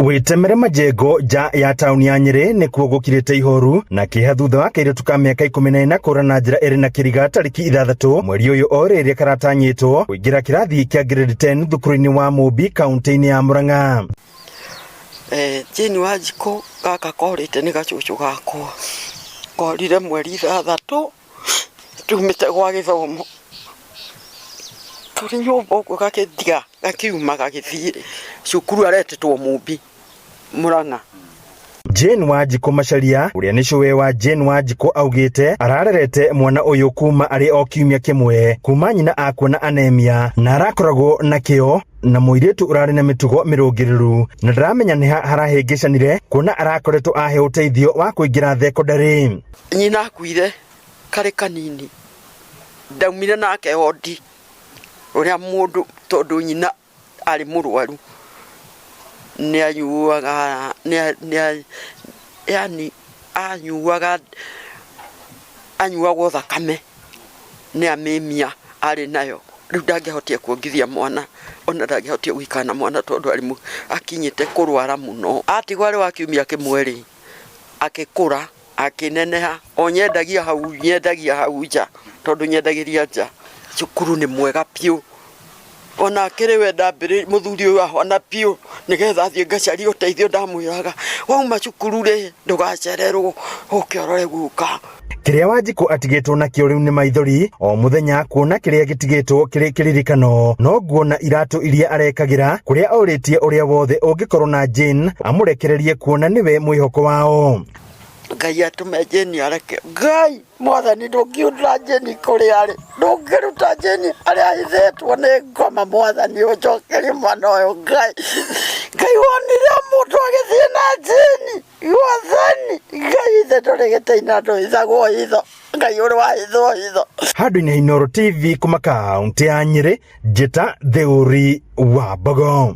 Wĩtemere majengo nja ya taũni ya Nyĩrĩ nĩkuo gũkirĩte ihoru na kĩeha thutha wa kairĩtu ka mĩaka 14 kũra na njĩra ĩrĩ na kĩriga tarĩki 6 mweri ũyũ o rĩrĩa karatanyĩtwo kũingĩra kĩrathi kĩa grade 10 thukuru-inĩ wa Mũmbi kaunti-inĩ ya Murang'a. Jane Wanjikũ gaka korĩte nĩ gacũcũ gakwa, korire mweri 6 tumĩte gwa gĩthomo, tũrĩ nyũmba ũguo gagĩthiga gakiuma gagĩthiĩ cukuru aretĩtwo Mũmbi Mũrang'a. Jane Wanjikũ Macharia ũrĩa nĩ cũwe wa Jane Wanjikũ augĩte ararerete mwana ũyũ kuma arĩ o kiumia kĩmwe kuma nyina akua na anemia na arakoragwo na kĩo na mũirĩtu ũrarĩ na mĩtugo mĩrũngĩrĩru na ndaramenya nĩha harahĩngĩcanire kuona arakoretwo ahe ũteithio wa kũingĩra thekondarĩ. Nyina akuire karĩ kanini, ndaumire nake wondi ũrĩa mũndũ tondũ nyina arĩ mũrwaru nĩ anyuaga yaani anyuaga anyuagwo thakame nĩ anemia arĩ nayo, rĩu ndangĩahotire kuongithia mwana ona ndangĩahotire gũikara na mwana tondũ arĩ akinyĩte kũrwara mũno. Atigwo arĩ wa kiumia kĩmwe rĩ, akĩkũra akĩneneha, o nyendagia hau nyendagia hau nja tondũ nyendagĩria nja. Cukuru nĩ mwega biũ, ona akĩrĩ we ndambĩrĩirie mũthuri ũyũ ahona biũ nĩgetha thiĩ ngacarie ũteithio ndamwĩraga wauma cukuru rĩ ndũgacererwo ũke ũrore guka. Kĩrĩa Wanjikũ atigĩtwo nakĩo rĩu nĩ maithori o mũthenya kuona kĩrĩa gĩtigĩtwo kĩrĩ kĩririkano no nguo na iratũ iria arekagĩra kũrĩa orĩtie ũrĩa wothe ũngĩkorwo na Jane amũrekererie kuona nĩwe mwĩhoko wao. Ngai atũme Jane areke Ngai mwathani ndũngiundũra Jane kũrĩa arĩ ndũngĩruta Jane harĩa ahithĩtwo nĩ ngoma mwathani ũnjokerie mwana ũyũ Ngai Ngai wonire mũndũ agĩthiĩ na Jane mwathani Ngai ithe ndũrĩ gĩtĩ na ndũhithagwo hitho Ngai ũrĩ wahithwo hitho. Handũ-inĩ ha Inooro TV kuma kaũntĩ ya Nyĩrĩ, njĩta Theũri wa Mbogo.